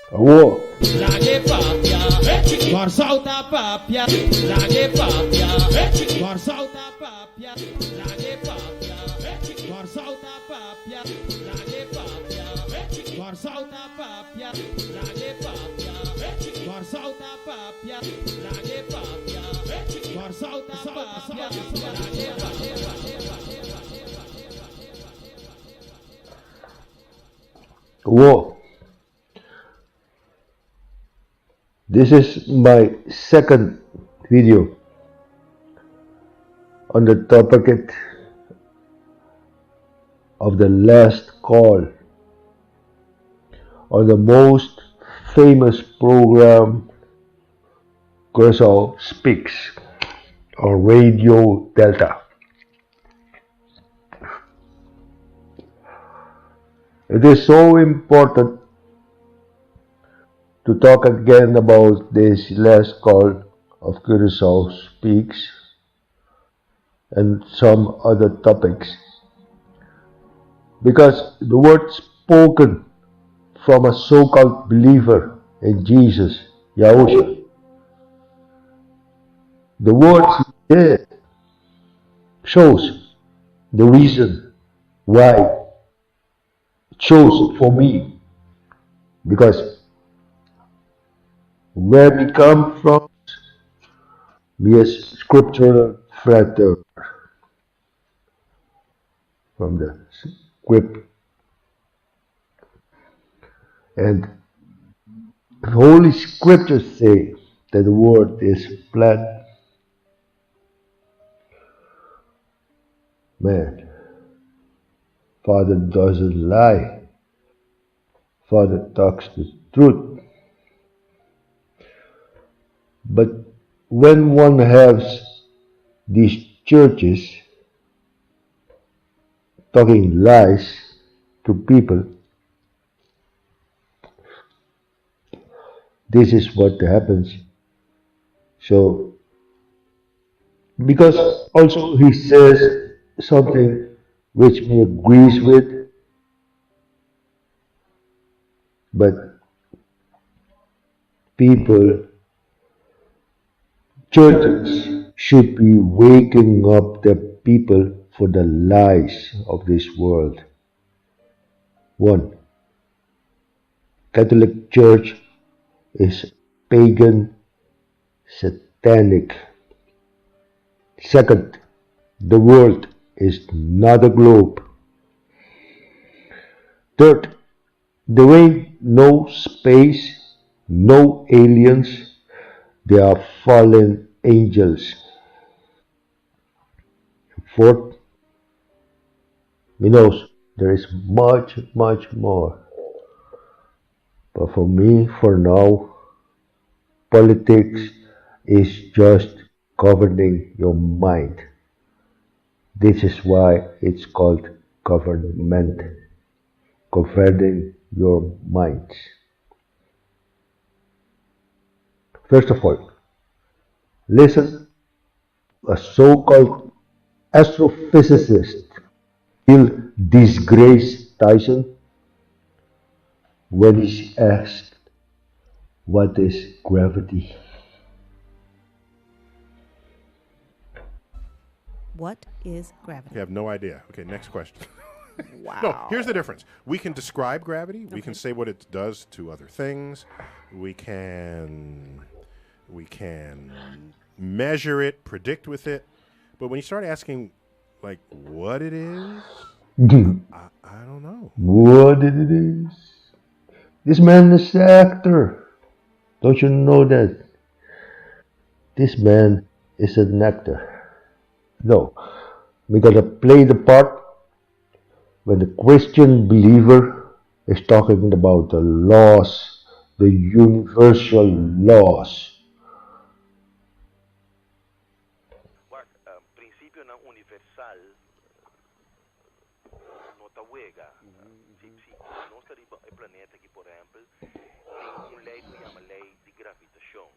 Awor. Awor. This is my second video on the topic of the last call on the most famous program Curaçao Speaks on Radio Delta. It is so important to talk again about this last call of Curaçao Speaks and some other topics because the word spoken from a so-called believer in Jesus, Yahusha, the words he said shows the reason why it shows for me because where we come from we as scriptural frater from the script and the Holy Scriptures say that the world is flat. Man, Father doesn't lie. Father talks the truth. But when one has these churches talking lies to people, this is what happens. So, because also he says something which me agrees with, but people, churches should be waking up the people for the lies of this world. 1. Catholic Church is pagan, satanic. Second, the world is not a globe. Third, there ain't no space, no aliens, they are fallen angels. Fourth, we knows there is much, much more. But for me, for now, politics is just governing your mind. This is why it's called government, governing your minds. First of all, listen to a so-called astrophysicist, Neil deGrasse Tyson, when he's asked, what is gravity? What is gravity? You have no idea. Okay, next question. Wow. No, here's the difference. We can describe gravity. We can say what it does to other things. We can measure it, predict with it. But when you start asking, like, what it is, I don't know. What it is? This man is an actor. Don't you know that? This man is an actor. No, we got to play the part when the Christian believer is talking about the laws, the universal laws. Wak, prinsipionan universal no ta wega. Si, si nos ta riba e planeta aki, por ehèmpel, tin un lei ku yama lei di gravitashon.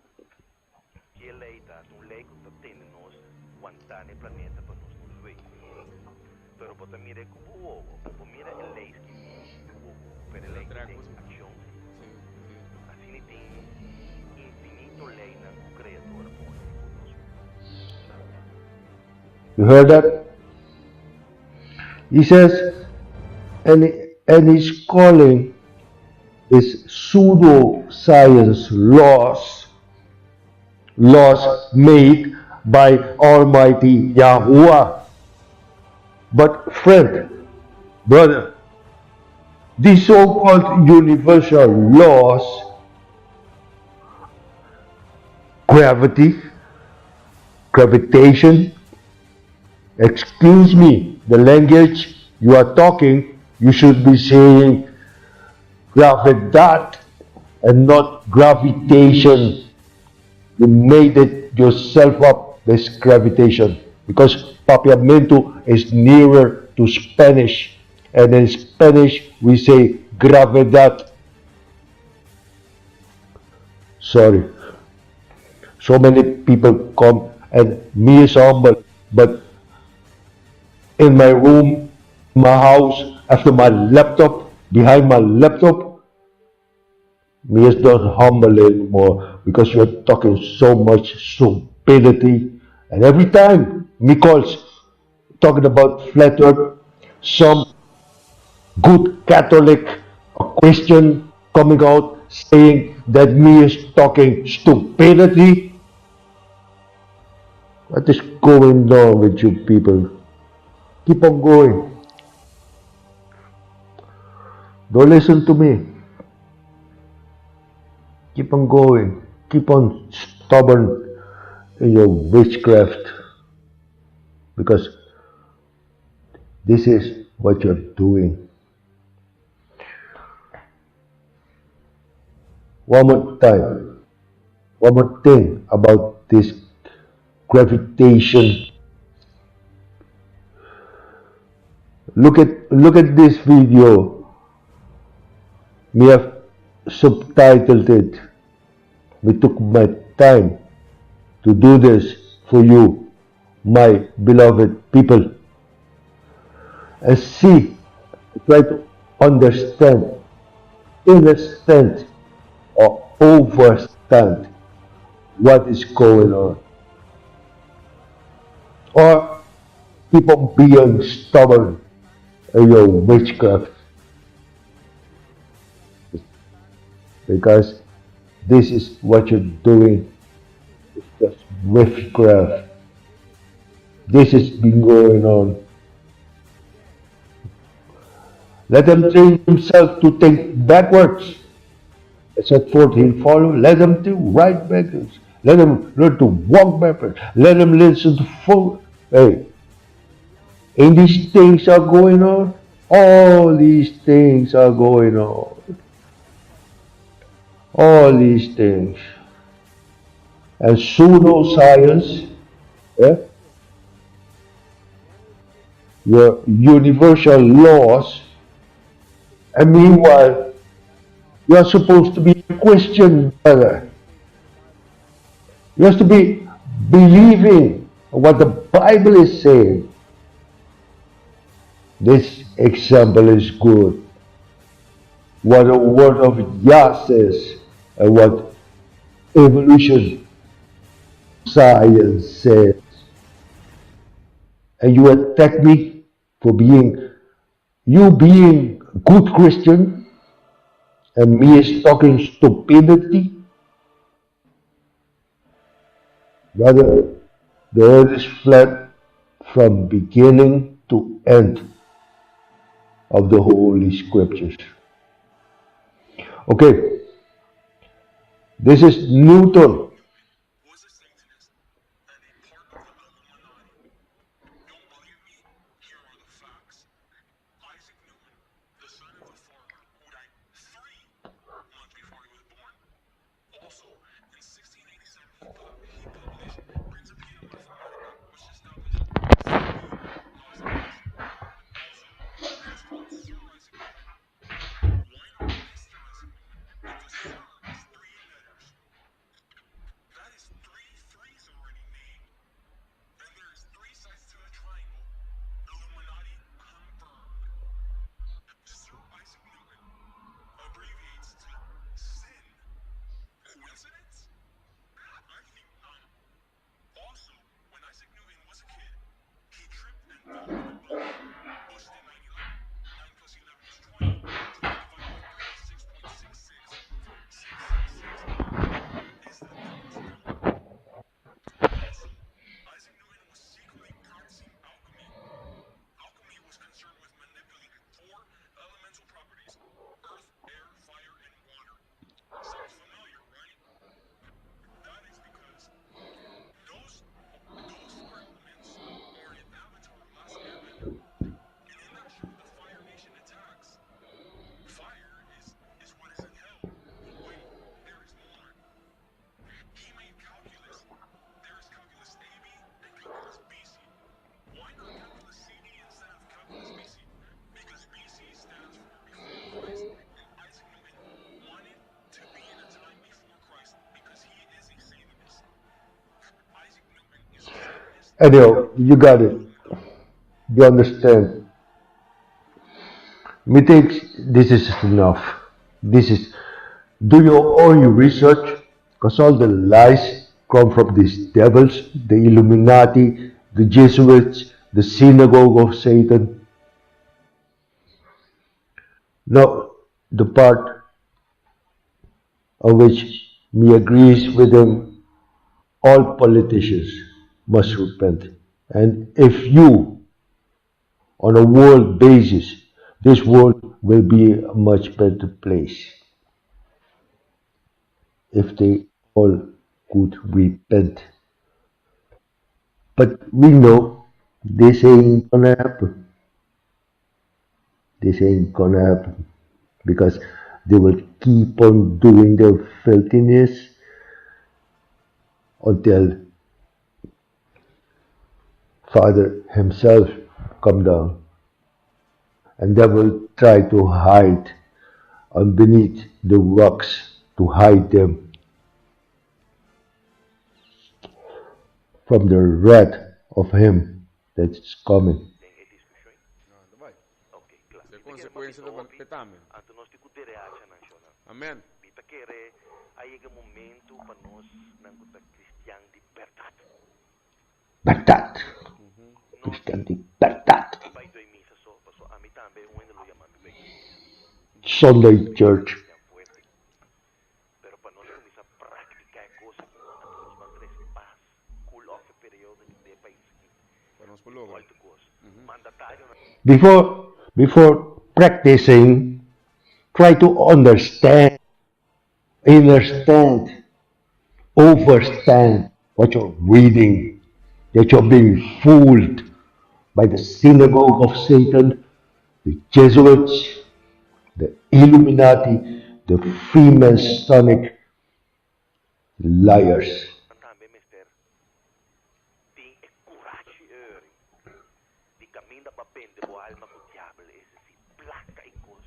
Ki e lei ta? Ta un lei ku ta tene nos wantá na e planeta pa nos no zwei. Pero bo ta mira e ku bo wowo. Bo por mira e lei skibi ku bo wowo, pero e lei ta den akshon si. You heard that? He says, and, and he's calling this pseudoscience laws, laws made by Almighty Yahuwah. But friend, brother, these so-called universal laws, gravity, gravitation, excuse me, the language you are talking, you should be saying gravidad and not gravitation. You made it yourself up, this gravitation, because Papiamentu is nearer to Spanish, and in Spanish we say gravedad. Sorry. So many people come and me is humble, but in my room, my house, after my laptop, behind my laptop, me is not humble anymore because you're talking so much stupidity. And every time me calls talking about flat earth, some good Catholic or Christian coming out saying that me is talking stupidity. What is going on with you people? Keep on going. Don't listen to me. Keep on going. Keep on stubborn in your witchcraft. Because this is what you're doing. One more time. One more thing about this gravitation. Look at look at this video. We have subtitled it. We took my time to do this for you, my beloved people. And see, try to understand, understand or overstand what is going on. Or keep on being stubborn in your witchcraft. Because this is what you're doing. It's just witchcraft. This has been going on. Let them train themselves to think backwards. Set forth he'll follow. Let them do right backwards. Let them learn to walk backwards. Let them listen to full. Hey, and these things are going on. All these things are going on. All these things. And pseudoscience, yeah, your universal laws, and meanwhile, you are supposed to be a Christian, brother. You have to be believing what the Bible is saying. This example is good. What the word of Yah says and what evolution science says. And you attack me for being, you being good Christian and me is talking stupidity. Brother, the earth is flat from beginning to end of the Holy Scriptures. Okay, this is Newton. Was a Satanist and a part of the Illuminati. Don't believe me? Here are the facts. Isaac Newton, the son of a farmer who died 3 months before he was born. Also, in 1687, he, pu- he published Principia Mathematica, which established the laws of motion. Also, he was called Sir Isaac Newton. Why not Mr. Isaac Newton? Because Sir is three letters. Anyhow, you got it. You understand. Me thinks this is enough. This is do your own research because all the lies come from these devils, the Illuminati, the Jesuits, the synagogue of Satan. Now, the part of which me agrees with him, all politicians must repent. And if you, on a world basis, this world will be a much better place if they all could repent. But we know this ain't gonna happen. This ain't gonna happen because they will keep on doing their filthiness until Father himself come down. And they will try to hide underneath the rocks to hide them from the wrath of him that's coming. Den e diskushon. No, ta bai. Ok, kla. Si e Mi ta kere konsekuensia papia ta hopi, pa tambe. anto nos tin ku derecha nan shonnan. Amen. Mi ta kere a yega e momentu pa nos nan ku ta kristian di bèrdat. Bèrdat. No Kristian di di bèrdat. bai doi misa so, paso ami tambe un hende lo yama mi bai doi misa. Sunday Mi ta un church. kristian fuerte. Pero pa nos kuminsá praktiká e kos aki, anto nos ban trese pas, cool off e periodo aki den e pais aki. Pa nos por Di logra. bòlta kos. Mandatarionan. Before before practicing try to understand understand overstand what you're reading that you're being fooled by the synagogue of Satan the Jesuits the Illuminati the Freemasonic liars. Tambe mester tin e kurashi eri di kaminda pa bende bo alma ku diabel, es desi, plaka i kos,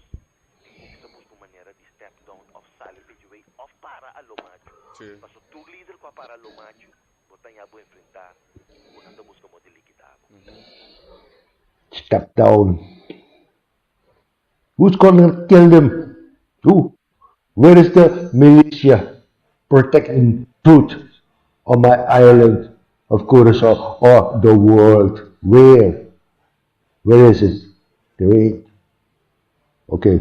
di kuminsa buska un manera di step down òf sali di dje òf para a lo machu. Sí. Paso tur lider ku a para a lo machu, bo ta ña bo enfrentá ku nan ta buska modo di likidá bo. Step down. Who's gonna kill them? Who? Where is the militia protecting truth on my island of Curacao or the world? Where? Where is it? There ain't. Okay.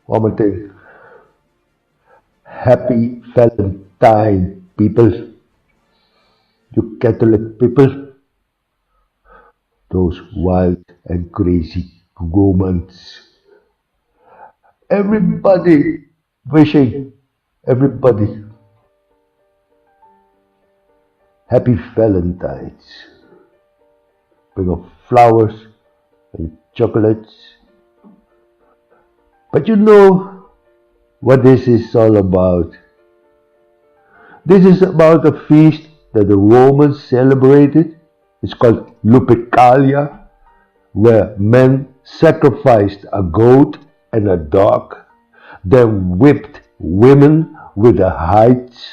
One more thing. Happy Valentine, people. You Catholic people. Those wild and crazy Romans. Everybody wishing everybody happy Valentine's. Bring of flowers and chocolates. But you know what this is all about. This is about a feast that the Romans celebrated. It's called Lupercalia, where men sacrificed a goat and a dog, then whipped women with the hides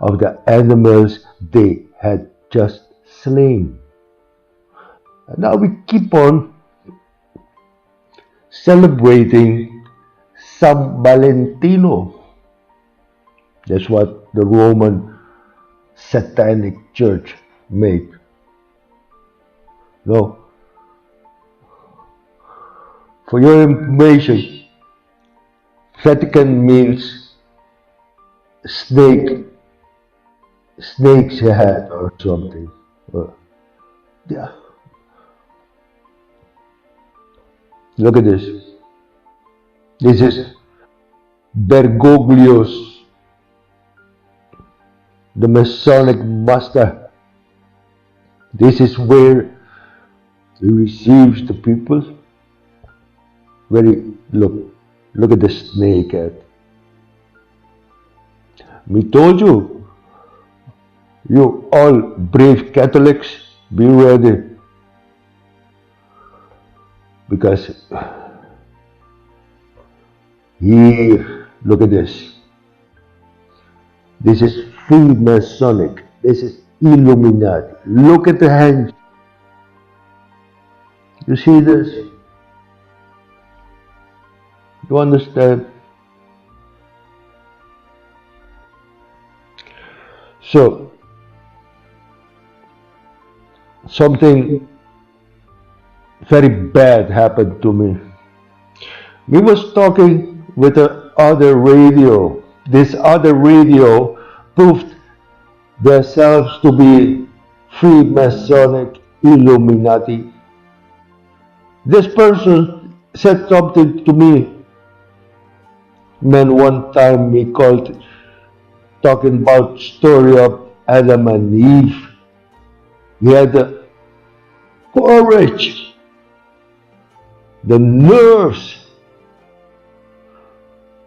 of the animals they had just slain. And now we keep on celebrating San Valentino. That's what the Roman Satanic Church made. No. For your information, Vatican means snake, snake's head or something. Yeah. Look at this. This is Bergoglios, the Masonic master. This is where he receives the people. Very look, look at the snake head. We told you, you all brave Catholics, be ready. Because here, look at this. This is Freemasonic. This is Illuminati. Look at the hand. You see this? You understand? So, something very bad happened to me. We was talking with the other radio. This other radio proved themselves to be Freemasonic Illuminati. This person said something to me. Man, one time he called talking about story of Adam and Eve. He had the courage, the nerves,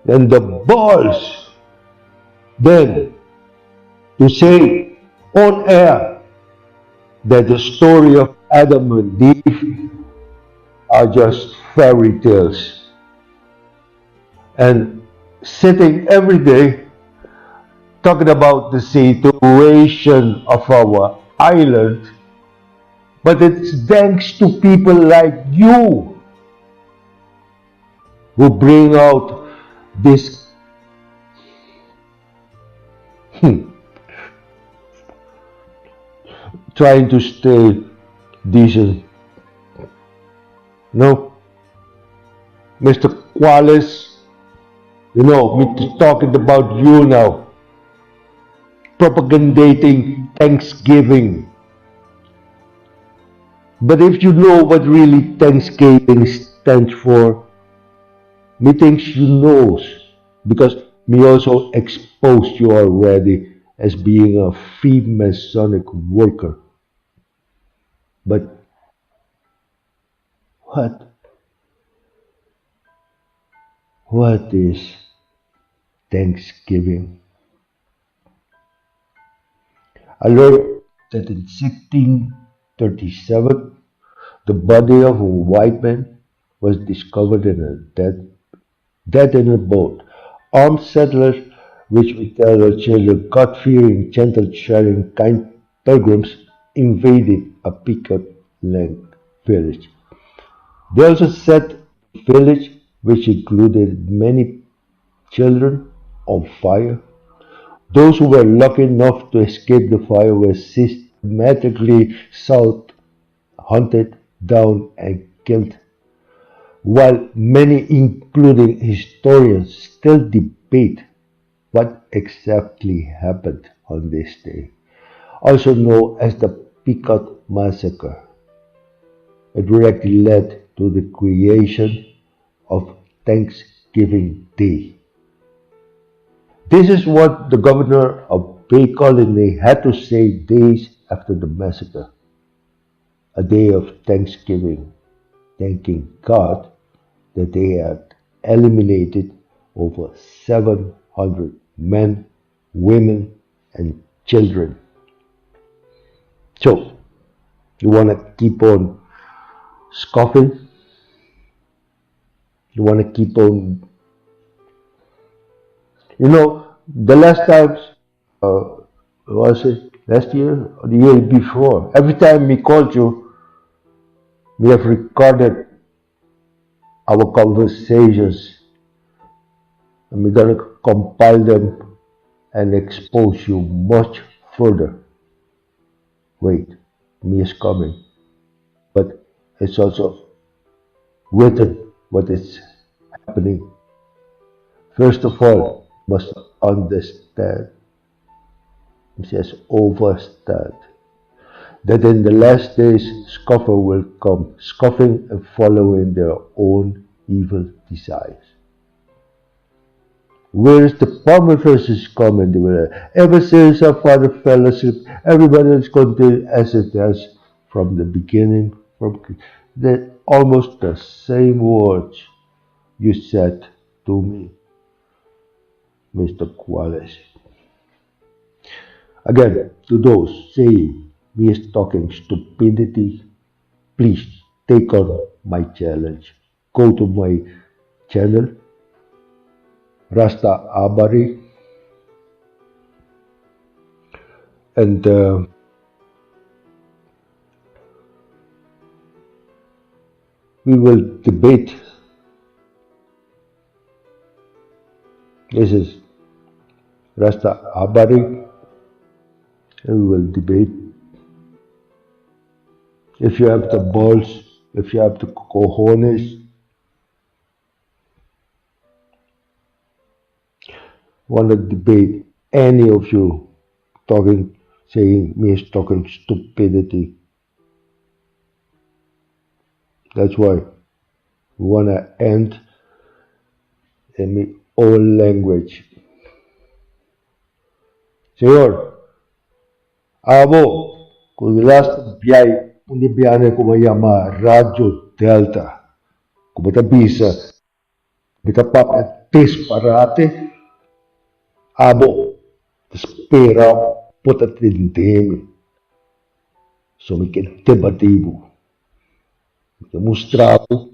and the balls then to say on air that the story of Adam and Eve are just fairy tales. And sitting every day talking about the situation of our island, but it's thanks to people like you who bring out this trying to stay decent. No, Mr. Quallis, you know, me talking about you now, Propagating Thanksgiving. But if you know what really Thanksgiving stands for, me thinks you knows, because me also exposed you already as being a Freemasonic worker. But what? What is Thanksgiving? I learned that in 1637, the body of a white man was discovered in a dead in a boat. Armed settlers, which we tell our children, God-fearing, gentle, sharing, kind pilgrims, invaded a Pequot land village. They also set the village, which included many children, on fire. Those who were lucky enough to escape the fire were systematically sought, hunted down, and killed, while many, including historians, still debate what exactly happened on this day, also known as the Pequot Massacre. It directly led to the creation of Thanksgiving Day. This is what the governor of Bay Colony had to say days after the massacre. A day of thanksgiving, thanking God that they had eliminated over 700 men, women, and children. So, you want to keep on scoffing? You want to keep on... You know, the last time, was it last year or the year before? Every time we called you, we have recorded our conversations, and we're going to compile them and expose you much further. Wait, me is coming. But it's also written what is happening. First of all, must understand, it says overstand, that in the last days scoffer will come, scoffing and following their own evil desires. Where is the promise is coming? Ever since our father fell asleep, everybody has continued as it has from the beginning, from the, almost the same words you said to me, Mr. Quallis. Again, to those saying me is talking stupidity, please take on my challenge. Go to my channel, Rasta Abari, and We will debate. This is Rasta Abari, and we will debate. If you have the balls, if you have the cojones, want to debate any of you talking, saying me is talking stupidity. That's why we want to end in my own language. Señor, abo, ku di last biai, un di biane ku bo yama Radio Delta, ku bo ta bisa, mi ta papia disparate, abo ta spera bo ta tende mi. So mi ke debati bo. Mi ke mustra bo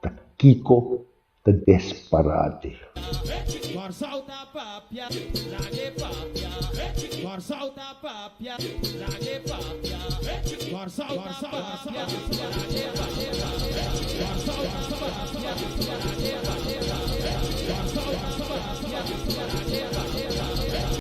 ta kiko ta disparate.